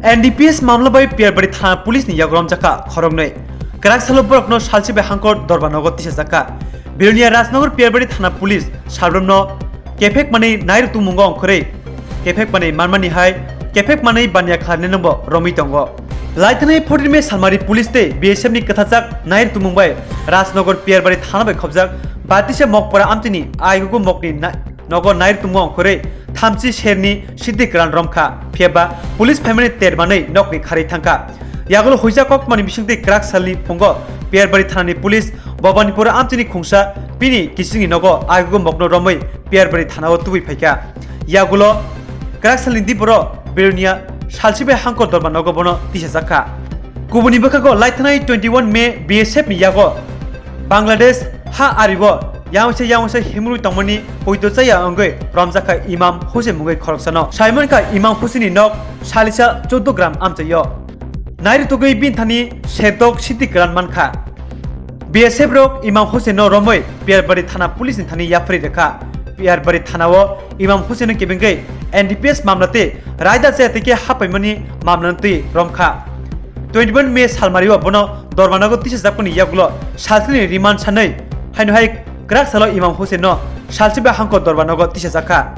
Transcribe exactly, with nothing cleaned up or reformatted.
N D P S mamla bai Piyarbari thana police ni yago romjakha khoroknwi. Kwrak salo borokno salsi bai hangkor dorba nogo tisajakha. Bilonia Rajnagar Piyarbari thana police salbromno kephek manwi nairu tongmungo ongkhorwi kephek manwi manmani hai kephek manwi baniya kharnai nungbo romwi tongo. Laithanai fourteen May salmari police tei B S F ni kwthajak nairu tongmung bai Rajnagar Piyarbari thana bai khobjak batisa Mokpora amtini aigugu mokni na-, nogo nairu tongmung ongkhorwi thamchi serni sidi kwran romkha. Phiyaba police phaimani termanwi nokni kharwi thangkha. Yagulo huija kokmani bisingtwi kwrak salni phungo Piyarbari thanani police Bhabanipur amchini khungsa bini kisingni nogo aigugu mokno romwi Piyarbari thanao tubui phaikha. Yagulo kwrak salni diboro Bilonia salsi bai hangkor dorba nogo bono tisajakha. Kubuni bwkhago laithanai twenty one May B S F ni yago Bangladesh ha ario yangsa yangsa himrwi tongmani poito chaya wngwi romjakha Imam Hussein mungwi khoroksano. Saimankha Imam Hussein ni nok salisa choudo gram amchaio. Nairu tugwi bini thani serdok sidi kwran mankha. B S F rok Imam Hussein no romwi Piyarbari thana police ni thani yaphri rwkha. Piyarbari thanao Imam Hussein no kebengwi N D P S mamla tei raida chaya tei khe hapaimani mamla no twi romkha. Twenty one May salmario bono dormanogo tisajakmani yagulo salsini remand sanwi haino hai kwrak salo Imam Hussein no salsi bai hangko dormanogo tisajakha.